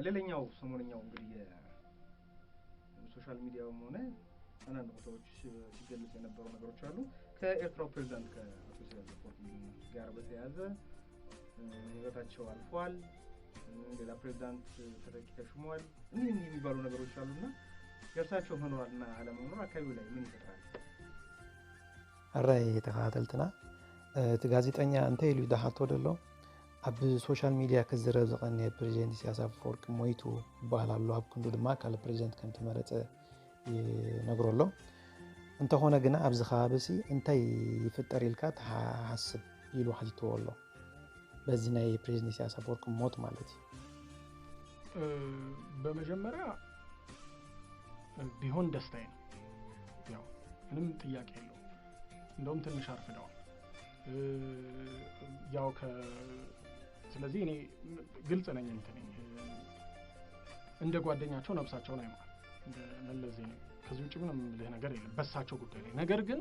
ሌላኛው ሰሞነኛው እንግዲህ የሶሻል ሚዲያውም ሆነ አንዳንድ ቦታዎች ሲገለጽ የነበሩ ነገሮች አሉ። ከኤርትራው ፕሬዚዳንት ከአቶ ኢሳያስ አፈወርቂ ጋር በተያያዘ ህይወታቸው አልፏል፣ ሌላ ፕሬዚዳንት ተተኪ ተሹሟል፣ እኒህ እኒህ የሚባሉ ነገሮች አሉና የእርሳቸው መኖርና አለመኖር አካባቢው ላይ ምን ይፈጥራል? ሕራይ ተኸታተልትና፣ እቲ ጋዜጠኛ እንታይ ኢሉ ዝሓቶ ዘሎ፣ ኣብ ሶሻል ሚድያ ክዝረብ ዝቐነየ ፕሬዚደንት ኢሳያስ ኣፈወርቂ ሞይቱ ይበሃል ኣሎ፣ ኣብ ክንዱ ድማ ካልእ ፕሬዚደንት ከም ተመረፀ ይነግሮ ኣሎ። እንተኾነ ግና ኣብዚ ከባቢ ሲ እንታይ ይፍጠር ኢልካ ትሓስብ ኢሉ ሓቲትዎ ኣሎ። በዚ ናይ ፕሬዚደንት ኢሳያስ ኣፈወርቂ ሞት ማለት እዩ። በመጀመሪያ ቢሆን ደስታዬ ነው። ያው ምንም ጥያቄ የለውም። እንደውም ትንሽ አርፍደዋል። ያው ከ ስለዚህ እኔ ግልጽ ነኝ እንትን እንደ ጓደኛቸው ነብሳቸውን አይማር እንደ መለስ ዜናዊ። ከዚህ ውጭ ምንም ልህ ነገር የለም በሳቸው ጉዳይ ላይ። ነገር ግን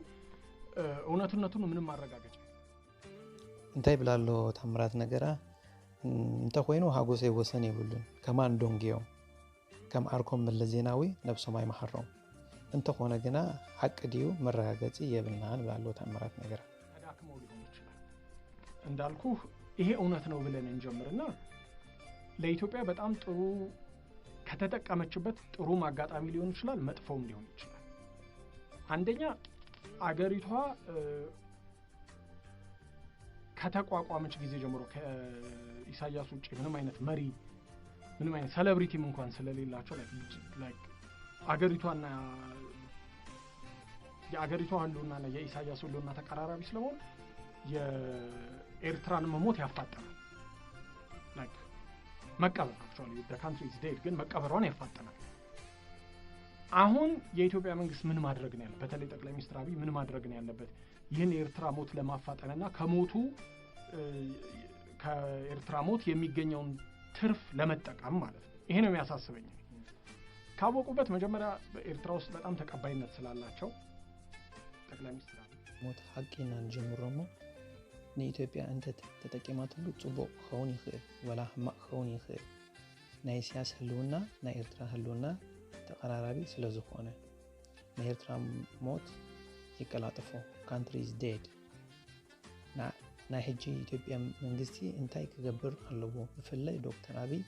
እውነትነቱን ምንም ማረጋገጫ እንታይ ብላ ኣሎ ታምራት ነገራ? እንተኮይኑ ሃጎሰይ ወሰን የብሉን፣ ከማን ዶንግዮም ከም ዓርኮም መለስ ዜናዊ ነብሶም ኣይመሓሮም። እንተኾነ ግና ሓቂ ድዩ መረጋገጺ የብልናን ብላ ኣሎ ታምራት ነገራ። ተዳክመው ሊሆን ይችላል እንዳልኩ ይሄ እውነት ነው ብለን እንጀምርና ለኢትዮጵያ በጣም ጥሩ ከተጠቀመችበት ጥሩም አጋጣሚ ሊሆን ይችላል፣ መጥፎም ሊሆን ይችላል። አንደኛ አገሪቷ ከተቋቋመች ጊዜ ጀምሮ ከኢሳያስ ውጭ ምንም አይነት መሪ ምንም አይነት ሴሌብሪቲም እንኳን ስለሌላቸው አገሪቷና የአገሪቷ ህልውናና የኢሳያስ ህልውና ተቀራራቢ ስለመሆን የኤርትራን መሞት ያፋጠናል። መቀበር actually the country is dead ግን መቀበሯን ያፋጠናል። አሁን የኢትዮጵያ መንግስት ምን ማድረግ ነው ያለበት? በተለይ ጠቅላይ ሚኒስትር አብይ ምን ማድረግ ነው ያለበት? ይህን የኤርትራ ሞት ለማፋጠንና ከሞቱ ከኤርትራ ሞት የሚገኘውን ትርፍ ለመጠቀም ማለት ነው። ይሄ ነው የሚያሳስበኝ። ካወቁበት መጀመሪያ ኤርትራ ውስጥ በጣም ተቀባይነት ስላላቸው ጠቅላይ ሚኒስትር አብይ ሞት ሓቂ ኢና ንጀምሮ እሞ ንኢትዮጵያ እንተ ተጠቂማትሉ ጽቡቕ ክኸውን ይኽእል ወላ ሕማቕ ክኸውን ይኽእል። ናይ ኢሳያስ ህልውና ናይ ኤርትራ ህልውና ተቐራራቢ ስለ ዝኾነ ናይ ኤርትራ ሞት ይቀላጥፎ። Country is dead። ናይ ሕጂ ኢትዮጵያ መንግስቲ እንታይ ክገብር ኣለዎ? ብፍላይ ዶክተር ኣብይ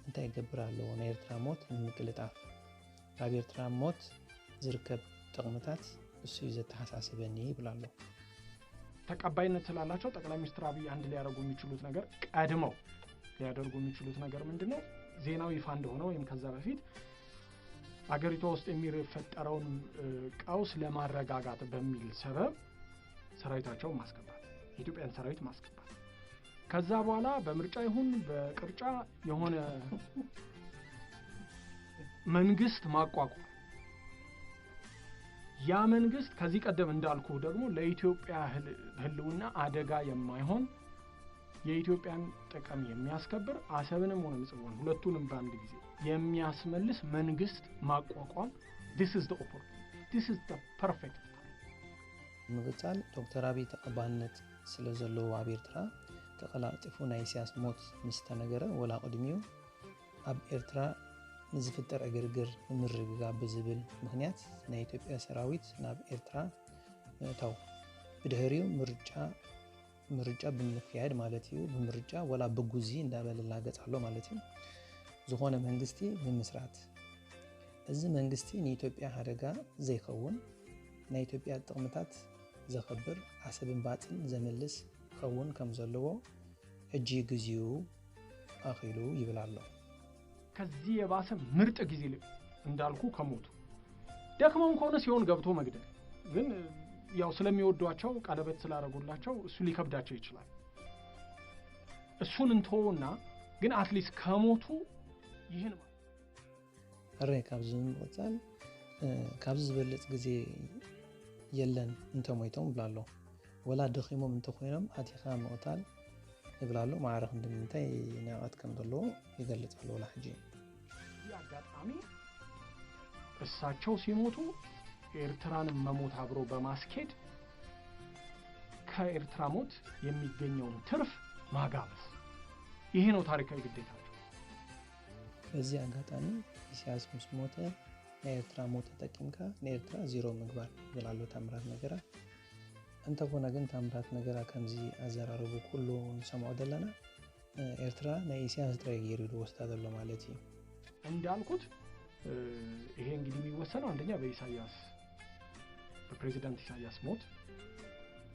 እንታይ ክገብር ኣለዎ? ናይ ኤርትራ ሞት ንምቅልጣፍ ኣብ ኤርትራ ሞት ዝርከብ ጥቕምታት እሱ እዩ ዘተሓሳስበኒ ይብል ኣሎ። ተቀባይነት ስላላቸው ጠቅላይ ሚኒስትር አብይ አንድ ሊያደርጉ የሚችሉት ነገር ቀድመው ሊያደርጉ የሚችሉት ነገር ምንድን ነው? ዜናው ይፋ እንደሆነ ወይም ከዛ በፊት አገሪቷ ውስጥ የሚፈጠረውን ቀውስ ለማረጋጋት በሚል ሰበብ ሰራዊታቸውን ማስገባት፣ የኢትዮጵያን ሰራዊት ማስገባት፣ ከዛ በኋላ በምርጫ ይሁን በቅርጫ የሆነ መንግስት ማቋቋም። ያ መንግስት ከዚህ ቀደም እንዳልኩ ደግሞ ለኢትዮጵያ ህልውና አደጋ የማይሆን የኢትዮጵያን ጥቅም የሚያስከብር አሰብንም ሆነ ምጽዋን ሁለቱንም በአንድ ጊዜ የሚያስመልስ መንግስት ማቋቋም። This is the opportunity. This is the perfect time. ንምቕጻል ዶክተር ኣብይ ተቐባልነት ስለ ዘለዎ ኣብ ኤርትራ ተቐላጢፉ ናይ ኢሳያስ ሞት ምስ ተነገረ ወላ ቅድሚኡ ኣብ ኤርትራ ንዝፍጠር ዕግርግር ንምርግጋእ ብዝብል ምኽንያት ናይ ኢትዮጵያ ሰራዊት ናብ ኤርትራ ምእታው ብድሕሪኡ ምርጫ ምርጫ ብምክያድ ማለት እዩ። ብምርጫ ወላ ብጉዚ እንዳበለ ላገጽ ኣሎ ማለት እዩ። ዝኾነ መንግስቲ ምምስራት። እዚ መንግስቲ ንኢትዮጵያ ሓደጋ ዘይኸውን ናይ ኢትዮጵያ ጥቕምታት ዘኸብር ዓሰብን ባጽን ዘመልስ ክኸውን ከም ዘለዎ ሕጂ ግዚኡ ኣኺሉ ይብል ኣሎ። ከዚህ የባሰ ምርጥ ጊዜ እንዳልኩ ከሞቱ ደክመውም ከሆነ ሲሆን ገብቶ መግደል ግን ያው ስለሚወዷቸው ቀለበት ስላረጉላቸው እሱ ሊከብዳቸው ይችላል። እሱን እንተውና ግን አትሊስት ከሞቱ ይህን ሕራይ ካብዚ ብምቕጻል ካብዚ ዝበልጽ ግዜ የለን እንተሞይቶም ብላ ኣሎ። ወላ ደኺሞም እንተኾይኖም ኣቲኻ ምቕታል ይብል ኣሎ። ማዕረ ክንዲ ምንታይ ንዕቐት ከም ዘለዎ ይገልጽ ኣሎ። ወላ ሕጂ ይህ አጋጣሚ እሳቸው ሲሞቱ ኤርትራንም መሞት አብሮ በማስኬድ ከኤርትራ ሞት የሚገኘውን ትርፍ ማጋበስ፣ ይሄ ነው ታሪካዊ ግዴታቸው። በዚ ኣጋጣሚ ኢሳያስ ምስ ሞተ ናይ ኤርትራ ሞት ተጠቂምካ ንኤርትራ ዜሮ ምግባር ይብል ኣሎ ታምራት ነገራ። እንተኾነ ግን ታምራት ነገራ ከምዚ ኣዘራረቡ ኩሉ ንሰምዖ ዘለና ኤርትራ ናይ ኢሳያስ ጥራይ ገይሩ ዝወስዳ ዘሎ ማለት እዩ። እንዳልኩት ይሄ እንግዲህ የሚወሰነው አንደኛ በኢሳያስ በፕሬዚዳንት ኢሳያስ ሞት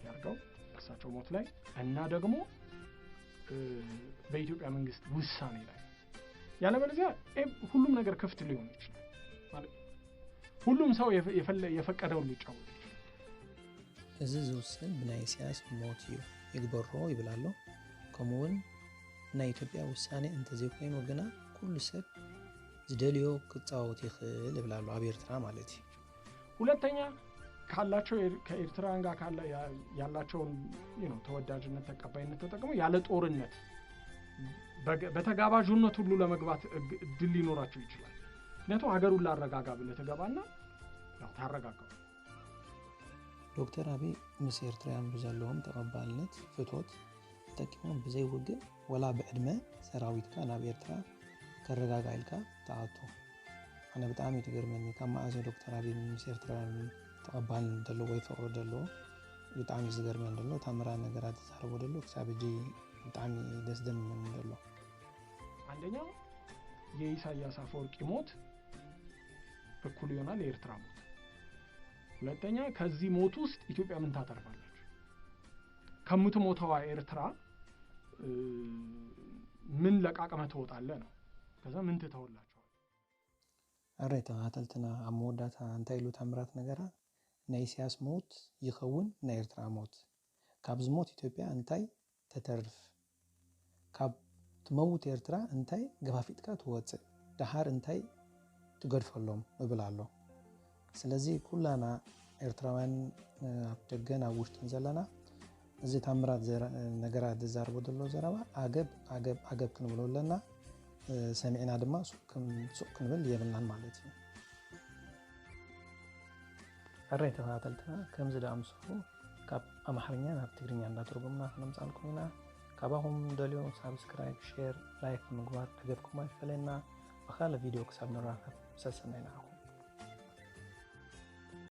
ያርገው እርሳቸው ሞት ላይ እና ደግሞ በኢትዮጵያ መንግስት ውሳኔ ላይ ያለበለዚያ ሁሉም ነገር ክፍት ሊሆን ይችላል ማለት ሁሉም ሰው የፈቀደውን ሊጫወት ይችላል። እዚ ዝውሰን ብናይ ኢሳያስ ሞት እዩ ይግበሮ ይብል ኣሎ። ከምኡውን ናይ ኢትዮጵያ ውሳኔ እንተዘይኮይኑ ግና ኩሉ ሰብ ዝደልዮ ክፃወት ይኽእል ይብል ኣሎ ኣብ ኤርትራ ማለት እዩ። ሁለተኛ ካላቸው ከኤርትራውያን ጋር ካለ ያላቸውን ተወዳጅነት ተቀባይነት ተጠቅመው ያለ ጦርነት በተጋባዥነት ሁሉ ለመግባት እድል ሊኖራቸው ይችላል። ምክንያቱም ሀገሩን ላረጋጋ ብለህ ትገባና ያው ታረጋጋው። ዶክተር ኣቢ ምስ ኤርትራውያን ብዘለዎም ተቐባልነት ፍቶት ተጠቂሞም ብዘይ ውግእ ወላ ብዕድመ ሰራዊትካ ናብ ኤርትራ ከረጋጋ ኢልካ ትኣቱ። ኣነ ብጣዕሚ እዩ ትገርመኒ ካብ መኣዘ ዶክተር ኣቢ ምስ ኤርትራውያን ተቐባልነት ዘለዎ ወይ ፍቕሪ ዘለዎ ብጣዕሚ እዩ ዝገርመኒ ዘሎ። ታምራት ነገራት ዝዛረቦ ዘሎ ክሳብ ሕጂ ብጣዕሚ ደስ ደምመኒ ዘሎ። አንደኛ የኢሳያስ አፈወርቂ ሞት እኩል ይሆናል የኤርትራ ሞት። ሁለተኛ ከዚህ ሞት ውስጥ ኢትዮጵያ ምን ታተርፋለች? ከምትሞተዋ ኤርትራ ምን ለቃቅመ ትወጣለ ነው። ከዛ ምን ትተውላቸዋል? ኣረይ ተኸታተልትና ኣብ መወዳእታ እንታይ ኢሉ ታምራት ነገራ ናይ ኢሳያስ ሞት ይኸውን ናይ ኤርትራ ሞት። ካብ ዝሞት ኢትዮጵያ እንታይ ተተርፍ? ካብ ትመውት ኤርትራ እንታይ ገፋፊጥካ ትወፅእ? ደሓር እንታይ ትገድፈሎም? እብል ኣሎ። ስለዚ ኩላና ኤርትራውያን ኣብ ደገን ኣብ ውሽጥን ዘለና እዚ ታምራት ነገራት ዝዛረቦ ዘሎ ዘረባ ኣገብ ኣገብ ኣገብ ክንብሎ ኣለና። ሰሚዕና ድማ ሱቕ ክንብል የብልናን ማለት እዩ። ሕራይ ተኸታተልትና ከምዚ ደኣ ምስኹ ካብ ኣምሓርኛ ናብ ትግርኛ እንዳተርጎምና ክነምጻልኩም ኢና። ካባኹም ደልዮ ሳብስክራይብ፣ ሼር፣ ላይክ ብምግባር ደገፍኩም ኣይፈለየና። ብኻልእ ቪድዮ ክሳብ ንራኸብ ሰሰናይ ንዓኹም።